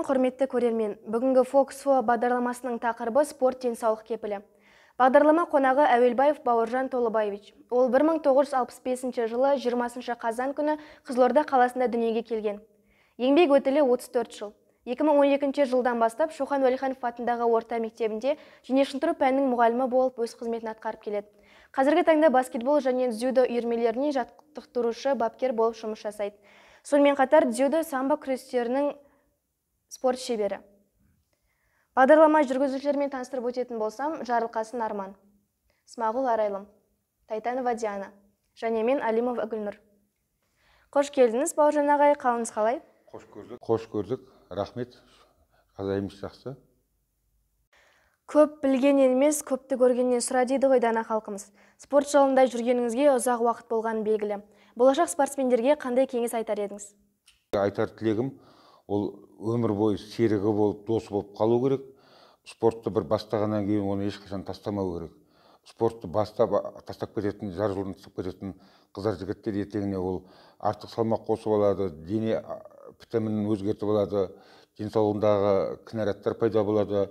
Күн, құрметті көрермен. Бүгінгі Фокус ФО бағдарламасының тақырыбы спорт денсаулық кепілі. Бағдарлама қонағы Әуелбаев Бауыржан Толыбаевич. Ол 1965 жылы 20 қазан күні Қызылорда қаласында дүниеге келген. Еңбек өтілі 34 жыл. 2012 жылдан бастап Шоқан Уәлиханов атындағы орта мектебінде дене шынықтыру пәнінің мұғалімі болып өз қызметін атқарып келеді. Қазіргі таңда баскетбол және дзюдо үйірмелеріне жаттықтырушы бапкер болып жұмыс жасайды. Сонымен қатар дзюдо, самбо күрестерінің спорт шебері. Бағдарлама жүргізушілермен таныстырып өтетін болсам, Жарылқасын Арман, Смағұл Арайлым, Тайтанова Диана және мен Алимова Гүлнұр. Қош келдіңіз, Бауыржан ағай, қалыңыз қалай? Қош көрдік. Қош көрдік, рахмет. Жағдайымыз жақсы. Көп білгеннен емес, көпті көргеннен сұра дейді ғой дана халқымыз. Спорт жолында жүргеніңізге ұзақ уақыт болғаны белгілі. Болашақ спортсмендерге қандай кеңес айтар едіңіз? Айтар тілегім, ол өмір бойы серігі болып, досы болып қалу керек. Спортты бір бастағаннан кейін оны ешқашан тастамау керек. Спортты бастап тастап кететін, жар жолдан тастап кететін қыздар жігіттер ертеңіне ол артық салмақ қосып алады, дене бітімін өзгертіп алады, денсаулығындағы кінәраттар пайда болады,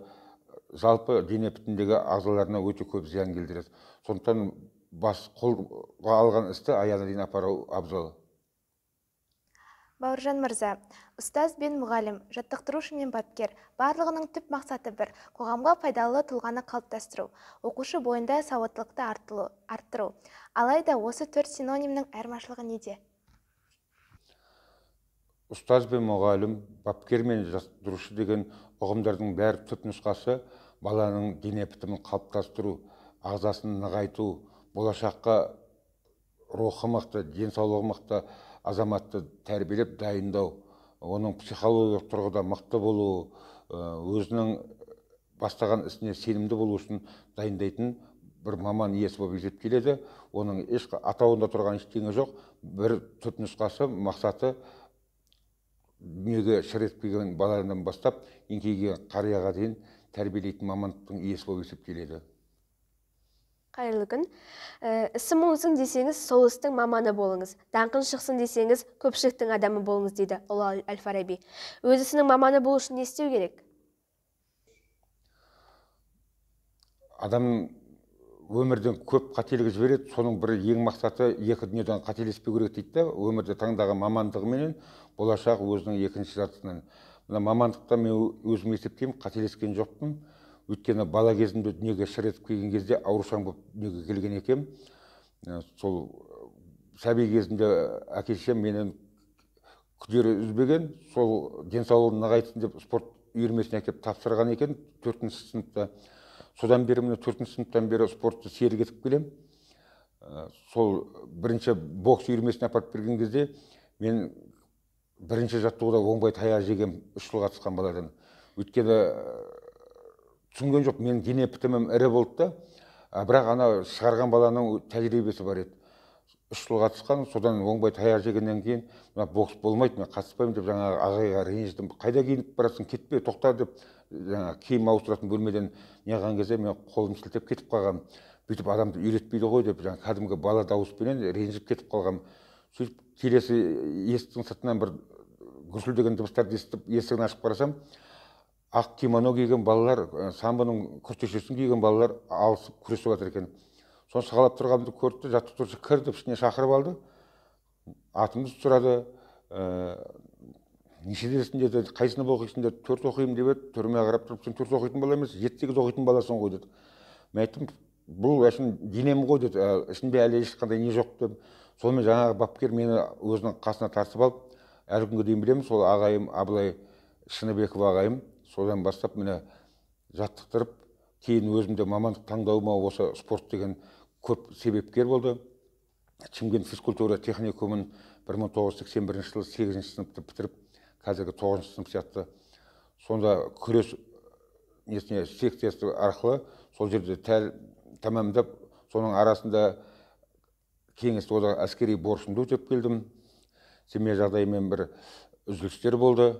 жалпы дене бітіміндегі ағзаларына өте көп зиян келтіреді. Сондықтан бас қолға алған істі аяғына дейін апару абзал. Бауыржан мырза, ұстаз бен мұғалім, жаттықтырушы мен бапкер, барлығының түп мақсаты бір, қоғамға пайдалы тұлғаны қалыптастыру, оқушы бойында сауаттылықты арттыру. Алайда осы төрт синонимнің айырмашылығы неде? Ұстаз бен мұғалім, бапкер мен жаттықтырушы деген ұғымдардың бәрі түп нұсқасы баланың дене бітімін қалыптастыру, ағзасын нығайту, болашаққа рухы мықты, денсаулығы мықты азаматты тәрбиелеп дайындау, оның психологиялық тұрғыда мықты болуы, өзінің бастаған ісіне сенімді болу үшін дайындайтын бір маман иесі болып есептеледі. Оның еш атауында тұрған ештеңе жоқ, бір түп нұсқасы, мақсаты дүниеге шыр етіп келген баладан бастап еңкейген қарияға дейін тәрбиелейтін мамандықтың иесі болып есептеледі. Қайырлы күн. Ісім болсын десеңіз, сол істің маманы болыңыз. Даңқын шықсын десеңіз, көпшіліктің адамы болыңыз дейді ұлы Әл-Фараби. Өз ісінің маманы болу үшін не істеу керек? Адам өмірден көп қателік жібереді, соның бір ең мақсаты екі дүниеден қателеспеу керек дейді да, өмірде таңдаған мамандығыменен болашақ өзінің екінші жартысынан. Мына мамандықта мен өзім есептеймін, қателескен жоқпын. Өйткені бала кезімде дүниеге шыр етіп келген кезде аурушаң болып дүниеге келген екем. Сол сәби кезімде әке шешем менен күдері үзбеген, сол денсаулығын нығайтсын деп спорт үйірмесіне әкеп тапсырған екен 4-ші сыныпта. Содан бері міне 4-ші сыныптан бері спортты серік етіп келем. Сол бірінші бокс үйірмесіне апарып берген кезде мен бірінші жаттығуда оңбай таяқ жегем 3 жыл қатысқан баладан. Өйткені түсінген жоқ, менің дене бітімім ірі болды да, бірақ ана шығарған баланың тәжірибесі бар еді. 3 жыл қатысқан, содан оңбай таяқ жегеннен кейін мына бокс болмайды, мен қатыспаймын деп жаңағы ағайға ренжідім. Қайда киініп барасың, кетпе, тоқта деп жаңағы киім ауыстыратын бөлмеден неғған кезде мен қолым сілтеп кетіп қалғам. Бүйтіп адамды үйретпейді ғой деп жаңағы кәдімгі бала дауыспенен ренжіп кетіп қалғам. Сөйтіп келесі есіктің сыртынан бір гүрсілдеген дыбыстарды естіп, есігін ашып қарасам, ақ кимоно киген балалар, самбоның күртешесін киген балалар алысып күресіп жатыр екен. Соны сығалап тұрғанымды көрді, жаттықтырушы кір деп ішіне шақырып алды. Атымызды сұрады, нешедесің деді, қай сынып оқисың деді, 4 оқимын деп еді, түріме қарап тұрып, сен 4 оқитын бала емес, 7-8 оқитын баласың ғой деді. Мен айттым, бұл әшін денем ғой деді, ішінде әлі ешқандай не жоқ деп. Сонымен жаңағы бапкер мені өзінің қасына тартып алып, әлі күнге дейін білемін, сол ағайым Абылай Шыныбеков ағайым, содан бастап мені жаттықтырып, кейін өзімде мамандық таңдауыма осы спорт деген көп себепкер болды. Шымкент физкультура техникумын 1981 жылы 8-ші сыныпты бітіріп, қазіргі 9-шы сынып сияқты. Сонда күрес несіне секциясы арқылы сол жерде тәмамдап, соның арасында кеңестік одақ әскери борышымды өтеп келдім. Семья жағдайымен бір үзілістер болды.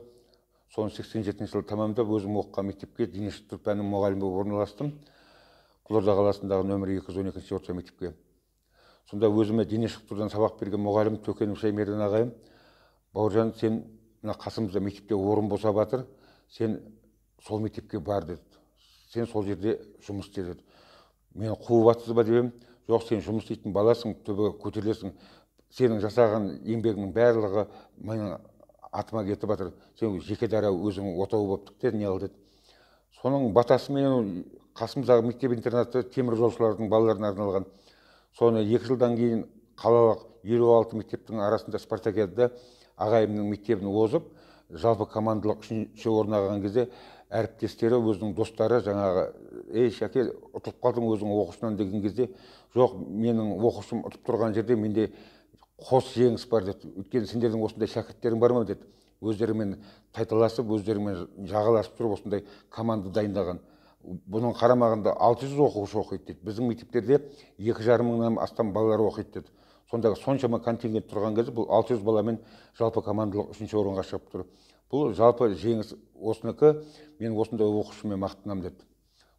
Соны 87 жылы тәмамдап, өзім оқыған мектепке дене шынықтыру пәнінің мұғалімі болып орналастым. Қызылорда қаласындағы нөмірі 212 орта мектепке. Сонда өзіме дене шынықтырудан сабақ берген мұғалім Төкенов Шаймерден ағайым, Бауыржан, сен мына қасымызда мектепте орын босап жатыр, Сен сол мектепке бар деді. Сен сол жерде жұмыс істе деді. Мені қуып атсыз ба деп едім. Жоқ, сен жұмыс істейтін баласың, түбі көтерілесің. Сенің жасаған еңбегіңнің барлығы менің атыма кетіп жатыр. Сен жеке дара өзің отау болып тік не қыл деді. Соның батасымен қасымыздағы мектеп-интернаты темір жолшылардың балаларына арналған. Соны 2 жылдан кейін қалалық 56 мектептің арасында спартакиадада ағайымның мектебін озып, жалпы командалық 3-ші орын алған кезде әріптестері, өзінің достары жаңағы, ей, Шәке, ұтылып қалдың өзің оқушынан деген кезде, жоқ, менің оқушым ұтып тұрған жерде менде қос жеңіс бар деді. Өйткені сендердің осындай шәкірттерің бар ма деді. Өздерімен тайталасып, өздерімен жағаласып тұрып осындай команда дайындаған. Бұның қарамағында 600 оқушы оқиды деді. Біздің мектептерде 2,5 мыңнан астам балалар оқиды деді. Сондағы соншама контингент тұрған кезде бұл 600 баламен жалпы командалық 3-ші орынға шығып тұр. Бұл жалпы жеңіс осынікі, мен осындай оқушымен мақтанамын деді.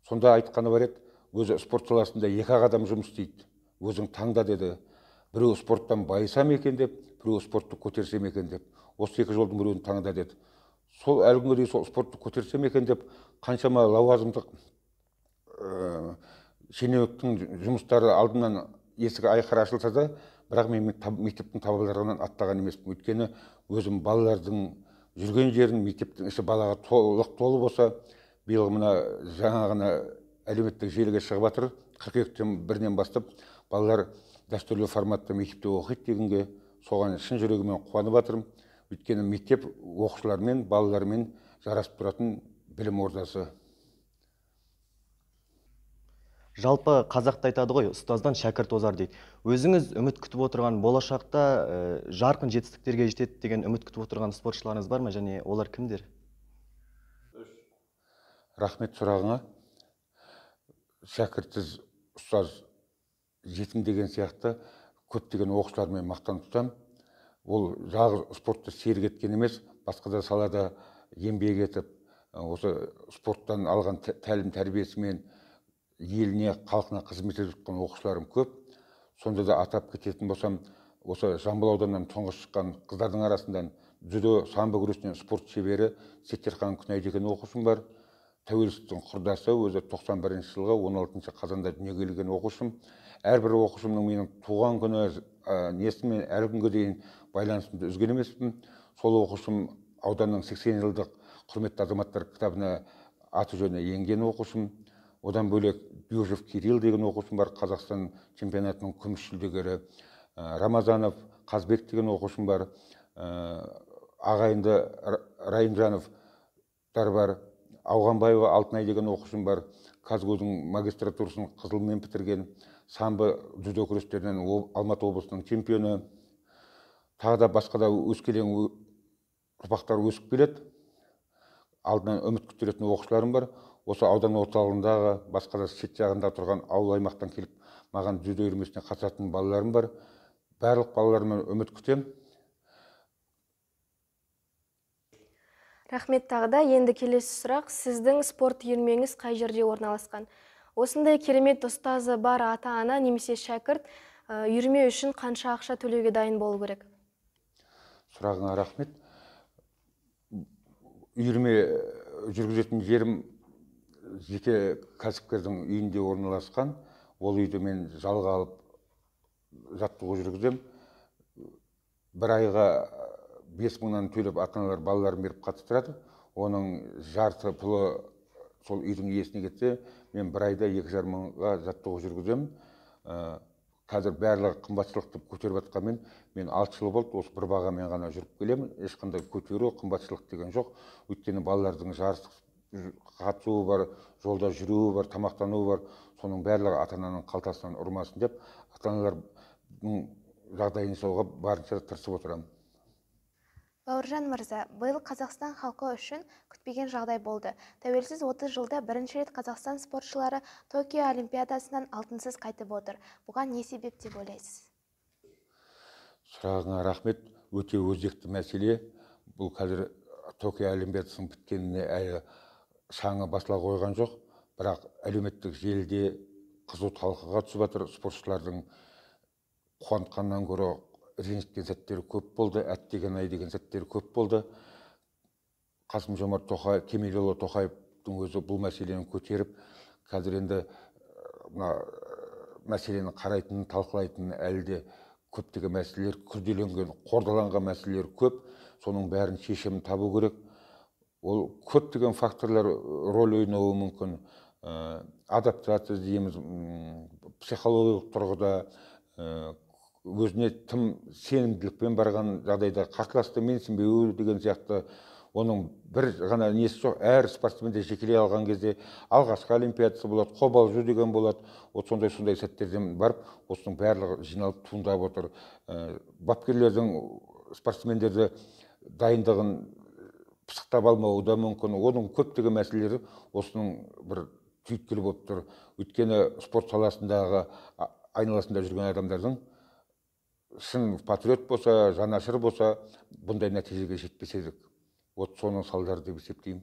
Сонда айтқаны бар еді, өзі спорт саласында 2 адам жұмыс істейді, өзің таңда деді. Біреу спорттан байысам екен деп, біреу спортты көтерсем екен деп. Осы 2 жолдың біреуін таңда деді. Сол әлі күнге дейін сол спортты көтерсем екен деп, қаншама лауазымдық шенеуніктің жұмыстары алдынан есігі айқара ашылса да, бірақ мен мектептің табалдырығынан аттаған емеспін. Өйткені өзім балалардың жүрген жерін, мектептің іші балаға толық толы болса, биыл мына жаңа ғана әлеуметтік желіге шығып жатыр, қыркүйектің 1-нен бастап балалар дәстүрлі форматта мектепте оқиды дегенге, соған шын жүрегіммен қуанып жатырмын. Өйткені мектеп оқушылармен, балалармен жарасып тұратын білім ордасы. Жалпы қазақта айтады ғой, ұстаздан шәкірт озар дейді. Өзіңіз үміт күтіп отырған, болашақта жарқын жетістіктерге жетеді деген үміт күтіп отырған спортшыларыңыз бар ма, және олар кімдер? Рахмет сұрағыңа. Шәкіртсіз ұстаз жетім деген сияқты көптеген оқушылармен мақтан тұтамын. Ол жалғыз спортты серік еткен емес, басқа да салада еңбек етіп, осы спорттан алған тәлім тәрбиесімен еліне, халқына қызмет етіп жатқан оқушыларым көп. Сонда да атап кететін болсам, осы Жамбыл ауданынан тұңғыш шыққан қыздардың арасынан дзюдо, самбо күресінен спорт шебері Сеттерхан Күнай деген оқушым бар. Тәуелсіздіктің құрдасы, өзі 91 жылғы 16 қазанда дүниеге келген оқушым. Әрбір оқушымның менің туған күні несімен әлі күнге дейін байланысымды үзген емеспін. Сол оқушым ауданның 80 жылдық құрметті азаматтар кітабына аты жөні енген оқушым. Одан бөлек Дюжев Кирилл деген оқушым бар, Қазақстан чемпионатының күміс жүлдегері. Рамазанов Қазбек деген оқушым бар, ағайынды Райымжановтар бар, Ауғанбаева Алтынай деген оқушым бар, КазГУ-дың магистратурасын қызылмен бітірген, самбо дзюдо күрестерінен Алматы облысының чемпионы. Тағы да басқа да өскелең ұрпақтар өсіп келеді. Алдынан үміт күттіретін оқушыларым бар. Осы аудан орталығындағы, басқа да шет жағында тұрған ауыл аймақтан келіп маған дзюдо үйірмесіне қатысатын балаларым бар. Барлық балаларымнан үміт күтемін. Рахмет тағы да. Енді келесі сұрақ. Сіздің спорт үйірмеңіз қай жерде орналасқан? Осындай керемет ұстазы бар ата-ана немесе шәкірт үйірме үшін қанша ақша төлеуге дайын болу керек? Сұрағыңа рахмет. Үйірме жүргізетін жерім жеке кәсіпкердің үйінде орналасқан. Ол үйді мен жалға алып жаттығу жүргіземін. Бір айға 5 мыңнан төлеп ата-аналар балаларын беріп қатыстырады. Оның жарты пұлы сол үйдің иесіне кетсе, мен бір айда 2,5 мыңға жаттығу жүргіземін. Қазір барлығы қымбатшылық деп көтеріп жатқанмен, мен 6 жыл болды осы бір бағамен ғана жүріп келемін. Ешқандай көтеру, қымбатшылық деген жоқ. Өйткені балалардың жарыс қатысуы бар, жолда жүруі бар, тамақтануы бар. Соның барлығы ата-ананың қалтасынан ұрмасын деп, ата-аналардың жағдайын жасауға барынша тырысып отырамын. Бауыржан мырза, биыл Қазақстан халқы үшін күтпеген жағдай болды. Тәуелсіз 30 жылда бірінші рет Қазақстан спортшылары Токио Олимпиадасынан алтынсыз қайтып отыр. Бұған не себеп деп ойлайсыз? Сұрағыңа рахмет. Өте өзекті мәселе. Бұл қазір Токио Олимпиадасының біткеніне әлі шаңы басыла қойған жоқ. Бірақ әлеуметтік желіде қызу талқыға түсіп жатыр. Спортшылардың қуантқаннан гөрі ренжіткен сәттері көп болды, әттеген ай деген сәттері көп болды. Қасым-Жомарт Тоқаев, Кемелұлы Тоқаевтың өзі бұл мәселені көтеріп, қазір енді мына мәселені қарайтын, талқылайтын әлі де көптеген мәселелер, күрделенген, қордаланған мәселелер көп. Соның бәрін шешімін табу керек. Ол көптеген факторлар роль ойнауы мүмкін. Адаптация дейміз, психологиялық тұрғыда өзіне тым сенімділікпен барған жағдайда қарсыласты менсінбеу деген сияқты. Оның бір ғана несі жоқ, әр спортсменді жекелей алған кезде алғашқы олимпиадасы болады, қобалжу деген болады. Вот сондай сәттерден барып, осының барлығы жиналып туындап отыр. Бапкерлердің спортсмендерді дайындығын пысықтап алмауы да мүмкін. Оның көптеген мәселелері осының бір түйткілі болып тұр. Өйткені спорт саласындағы айналасында жүрген адамдардың шын патриот болса, жанашыр болса, бұндай нәтижеге жетпес едік. Вот соның салдары деп есептеймін.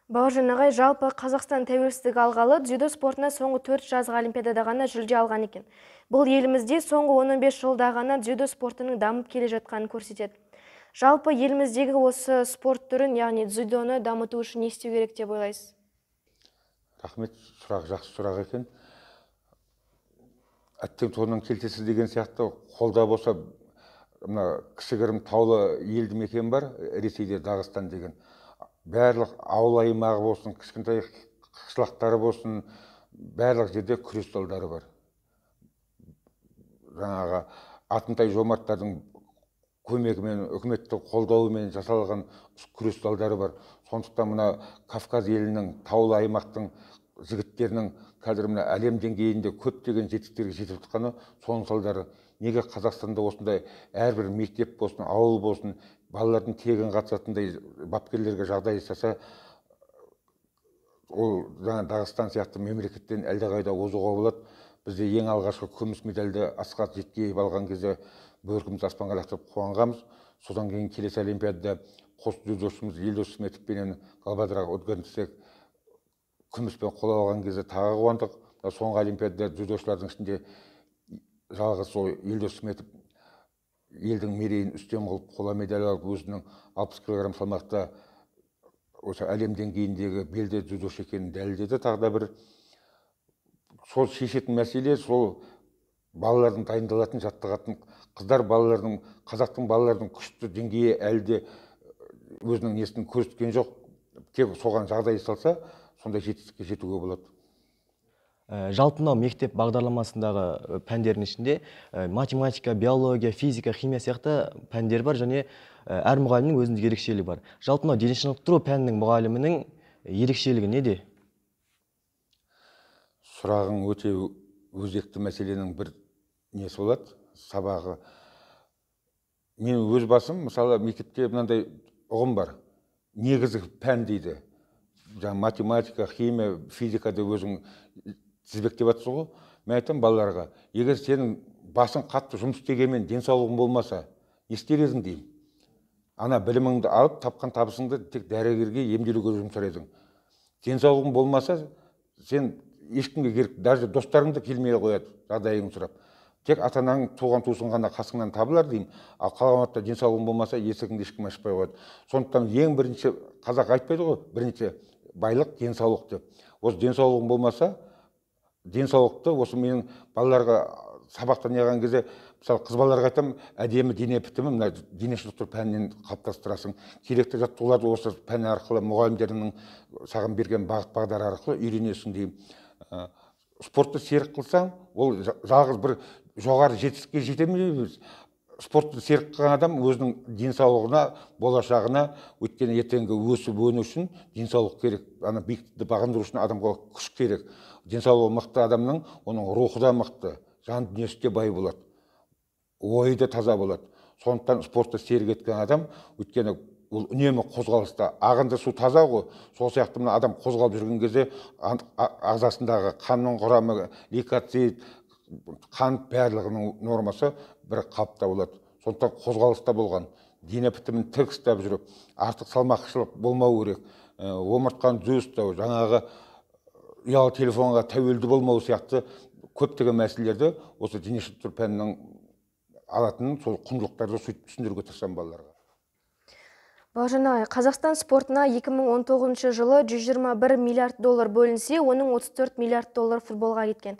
Бауыржан ағай, жалпы Қазақстан тәуелсіздік алғалы дзюдо спортына соңғы 4 жазғы олимпиадада ғана жүлде алған екен. Бұл елімізде соңғы 15 жылда ғана дзюдо спортының дамып келе жатқанын көрсетеді. Жалпы еліміздегі осы спорт түрін, яғни дзюдоны дамыту үшін не істеу керек деп ойлайсыз? Рахмет, сұрақ жақсы сұрақ екен. Әттең тонның келтесі деген сияқты, қолда болса мына кішігірім таулы елді мекен бар, Ресейде Дағыстан деген. Барлық ауыл аймағы болсын, кішкентай қышлақтары болсын, барлық жерде күрес залдары бар. Жаңағы атымтай жомарттардың көмегімен, үкіметтің қолдауымен жасалған күрес залдары бар. Сондықтан мына Кавказ елінің, таулы аймақтың жігіттерінің қазір мына әлем деңгейінде көптеген жетістіктерге жетіп жатқаны соның салдары. Неге Қазақстанда осындай әрбір мектеп болсын, ауыл болсын, балалардың тегін қатысатындай бапкерлерге жағдай жасаса, ол жаңа Дағыстан сияқты мемлекеттен әлдеқайда озуға болады. Бізде ең алғашқы күміс медальді Асхат Жеткеев алған кезде бөркімізді аспанға лақтырып қуанғанбыз. Содан кейін келесі олимпиадада қос дзюдошымыз Елдос Сметов пенен Галбадрах Отгонцэг күміспен қол алған кезде тағы қуандық. Соңғы олимпиадада дзюдошылардың ішінде жалғыз сол Елдос Сметов елдің мерейін үстем қылып қола медаль алып, өзінің 60 килограмм салмақта осы әлем деңгейіндегі белді дзюдошы екенін дәлелдеді. Тағы да бір сол шешетін мәселе, сол балалардың дайындалатын, жаттығатын қыздар балалардың, қазақтың балалардың күшті деңгейі әлі де өзінің несін көрсеткен жоқ. Тек соған жағдай жасалса, сондай жетістікке жетуге болады. Жалпы мынау мектеп бағдарламасындағы пәндердің ішінде математика, биология, физика, химия сияқты пәндер бар және әр мұғалімнің өзіндік ерекшелігі бар. Жалпы мынау дене шынықтыру пәнінің мұғалімінің ерекшелігі неде? Сұрағың өте өзекті мәселенің бір несі болады, сабағы. Мен өз басым, мысалы, мектепте мынандай ұғым бар. Негізгі пән дейді. Жаңа математика, химия, физика деп өзің тізбектеп жатсың ғой. Мен айтамын балаларға, егер сенің басың қатты жұмыс істегенмен денсаулығың болмаса, не істер едің деймін. Ана біліміңді алып, тапқан табысыңды тек дәрігерге емделуге жұмсар едің. Денсаулығың болмаса, сен ешкімге керек, даже достарың да келмей қояды, жағдайыңды сұрап. Тек ата-анаң, туған туысың ғана қасыңнан табылар деймін. Ал қалған уақытта денсаулығың болмаса, есігіңді ешкім ашпай қояды. Сондықтан ең бірінші, қазақ айтпайды ғой, бірінші байлық денсаулық деп. Осы денсаулығың болмаса, денсаулықты осы менің балаларға сабақтан неған кезде, мысалы, қыз балаларға айтамын, әдемі дене бітімі мына дене шынықтыру пәнінен қалыптастырасың. Керекті жаттығуларды осы пән арқылы, мұғалімдерінің саған берген бағыт бағдары арқылы үйренесің деймін. Спортты серік қылсаң, ол жалғыз бір жоғары жетістікке жете алмаймыз. Спортты серік қылған адам өзінің денсаулығына, болашағына, өйткені ертеңгі өсіп өну үшін денсаулық керек. Ана биіктікті бағындыру үшін адамға күш керек. Денсаулығы мықты адамның, оның рухы да мықты, жан дүниесі де бай болады, ойы да таза болады. Сондықтан спортты серік еткен адам, өйткені ол үнемі қозғалыста, ағынды су таза ғой, сол сияқты мына адам қозғалып жүрген кезде ағзасындағы қанның құрамы, лейкоцит, қант барлығының нормасы бір қалыпта болады. Сондықтан қозғалыста болған, дене бітімін тік ұстап жүріп, артық салмақшылық болмау керек, омыртқаны түзу ұстау, жаңағы ұялы телефонға тәуелді болмау сияқты көптеген мәселелерді осы дене шынықтыру пәнінің алатынын, сол құндылықтарды сөйтіп түсіндіруге тырысамын балаларға. Бауыржан ағай, Қазақстан спортына 2019 жылы 121 миллиард доллар бөлінсе, оның 34 миллиард доллар футболға кеткен.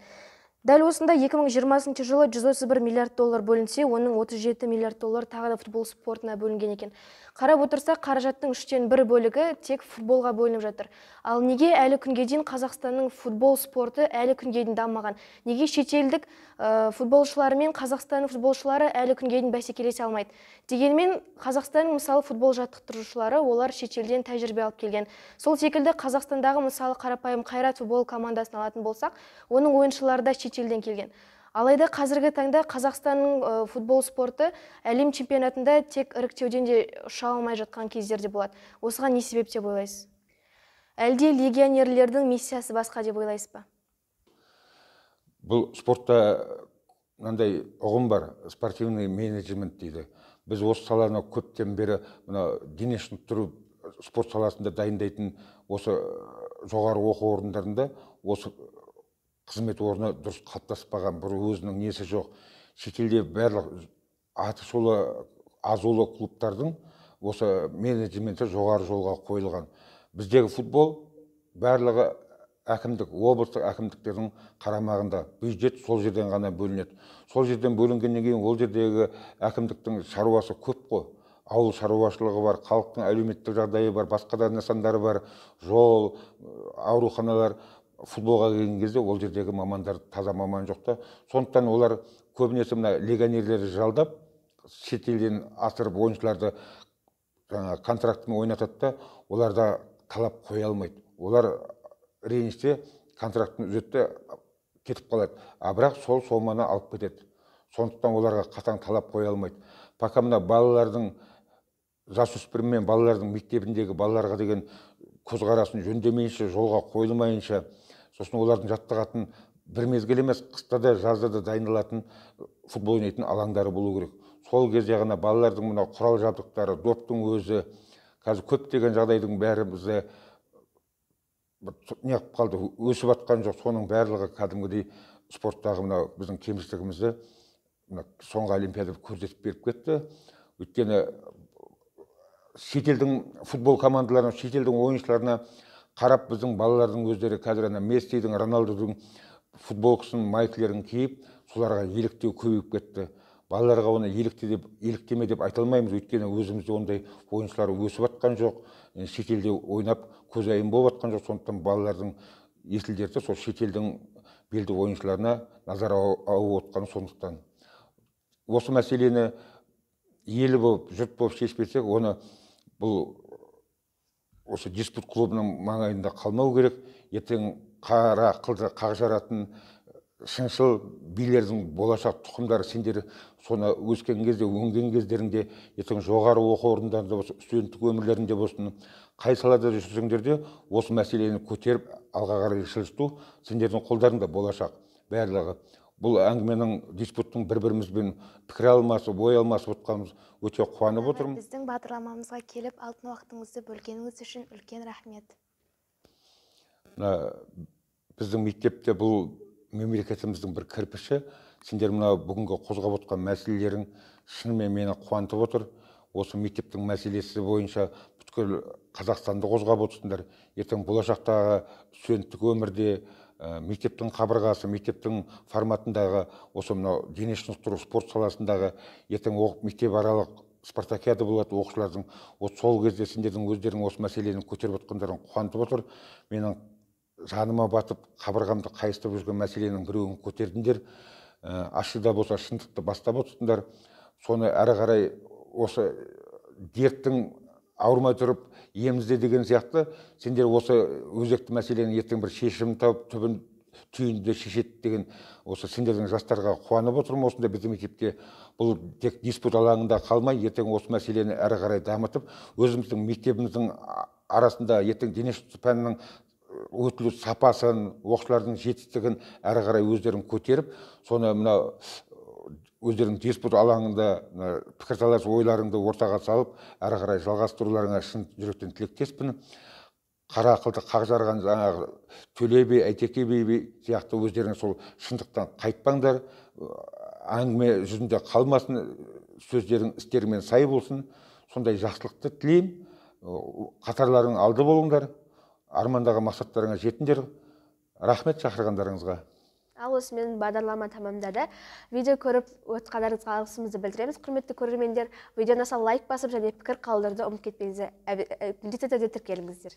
Дәл осында 2020 жылы 131 миллиард доллар бөлінсе, оның 37 миллиард доллар тағы да футбол спортына бөлінген екен. Қарап отырсақ, қаражаттың 1/3 бөлігі тек футболға бөлініп жатыр. Ал неге әлі күнге дейін Қазақстанның футбол спорты әлі күнге дейін дамымаған? Неге шетелдік футболшылары мен Қазақстанның футболшылары әлі күнге дейін бәсекелесе алмайды? Дегенмен Қазақстанның мысалы футбол жаттықтырушылары олар шетелден тәжірибе алып келген. Сол секілді Қазақстандағы мысалы қарапайым Қайрат футбол командасын алатын болсақ, оның ойыншылары да шетелден келген. Алайда қазіргі таңда Қазақстанның футбол спорты әлем чемпионатында тек іріктеуден де ұша алмай жатқан кездер де болады. Осыған не себеп деп ойлайсыз? Әлде легионерлердің миссиясы басқа деп ойлайсыз ба? Бұл спортта мынандай ұғым бар, спортивный менеджмент дейді. Біз осы саланы көптен бері мына дене шынықтыру спорт саласында дайындайтын осы жоғары оқу орындарында осы қызмет орны дұрыс қалыптаспаған, бір өзінің несі жоқ. Шетелде барлық аты шулы азулы клубтардың осы менеджменті жоғары жолға қойылған. Біздегі футбол барлығы әкімдік, облыстық әкімдіктердің қарамағында, бюджет сол жерден ғана бөлінеді. Сол жерден бөлінгеннен кейін ол жердегі әкімдіктің шаруасы көп қой. Ауыл шаруашылығы бар, халықтың әлеуметтік жағдайы бар, басқа да нысандары бар, жол, ауруханалар. Футболға келген кезде ол жердегі мамандар таза маман жоқ та. Сондықтан олар көбінесе мына легионерлерді жалдап, шетелден асырып ойыншыларды жаңа контрактымен ойнатады да, оларда талап қоя алмайды. Олар реніште контрактын үзеді де кетіп қалады. А бірақ сол соманы алып кетеді. Сондықтан оларға қатаң талап қоя алмайды. Пока мына балалардың, жасөспірім мен балалардың мектебіндегі балаларға деген көзқарасын жөндемейінше, жолға қойылмайынша, сосын олардың жаттығатын бір мезгіл емес, қыста да жазда да дайындалатын футбол ойнайтын алаңдары болу керек. Сол кезде ғана балалардың мына құрал жабдықтары, доптың өзі, қазір көптеген жағдайдың бәрі бізде неғып қалды, өсіп атқан жоқ. Соның барлығы кәдімгідей спорттағы мына біздің кемшілігімізді мына соңғы олимпиада көрсетіп беріп кетті. Өйткені шетелдің футбол командаларына, шетелдің ойыншыларына қарап біздің балалардың өздері қазір ана Мессидің, Роналдудың футболкасын, майкаларын киіп, соларға еліктеу көбейіп кетті. Балаларға оны елікте деп, еліктеме деп айта алмаймыз, өйткені өзімізде ондай ойыншылар өсіп атқан жоқ, шетелде ойнап көзайым болып атқан жоқ. Сондықтан балалардың есілдерді сол шетелдің белді ойыншыларына назар ауып отқаны сондықтан. Осы мәселені ел болып, жұрт болып шешпесек, оны бұл осы диспут клубының маңайында қалмау керек. Ертең қара қылды қақ жаратын шыншыл билердің болашақ тұқымдары сендер соны өскен кезде, өнген кездеріңде, ертең жоғары оқу орындарында болсын, студенттік өмірлерінде болсын, қай салада жүрсеңдер де осы мәселені көтеріп алға қарай жылжыту сендердің қолдарыңда болашақ барлығы. Бұл әңгіменің, диспуттың бір-бірімізбен пікір алмасып, ой алмасып отқанымыз өте қуанып отырмын. Біздің бағдарламамызға келіп, алтын уақытыңызды бөлгеніңіз үшін үлкен рахмет. Мына біздің мектепте бұл мемлекетіміздің бір кірпіші. Сендер мына бүгінгі қозғап отқан мәселелерің шынымен мені қуантып отыр. Осы мектептің мәселесі бойынша бүткіл Қазақстанды қозғап отырсыңдар. Ертең болашақтағы студенттік өмірде мектептің қабырғасы, мектептің форматындағы осы мынау дене шынықтыру спорт саласындағы ертең мектеп аралық спартакиада болады оқушылардың. Сол кезде сендердің өздерің осы мәселені көтеріп отқандарың қуантып отыр. Менің жаныма батып, қабырғамды қайыстырып жүрген мәселенің біреуін көтердіңдер. Ащы да болса шындықты бастап отырсыңдар. Соны әрі қарай осы дерттің ауырмай тұрып емізде деген сияқты сендер осы өзекті мәселенің ертең бір шешімін тауып, түбін түйінді шешеді деген осы сендердің жастарға қуанып отырмын. Осында біздің мектепте бұл тек диспут алаңында қалмай, ертең осы мәселені әрі қарай дамытып, өзіміздің мектебіміздің арасында ертең дене шынықтыру пәнінің өтілу сапасын, оқушылардың жетістігін әрі қарай өздерін көтеріп, соны мына өздерінің диспут алаңында пікірталас ойларыңды ортаға салып, әрі қарай жалғастыруларыңа шын жүректен тілектеспін. Қара қылды қақ жарған жаңағы Төле би, Әйтеке би сияқты өздерің сол шындықтан қайтпаңдар, әңгіме жүзінде қалмасын, сөздерің істеріңмен сай болсын. Сондай жақсылықты тілеймін. Қатарларың алды болыңдар, армандаған мақсаттарыңа жетіңдер. Рахмет шақырғандарыңызға. Ал осымен бағдарлама тамамдады. Видео көріп отқандарыңызға алғысымызды білдіреміз. Құрметті көрермендер, видео ұнаса, лайк басып және пікір қалдыруды ұмытып кетпеңіздер. Міндетті түрде тіркеліңіздер.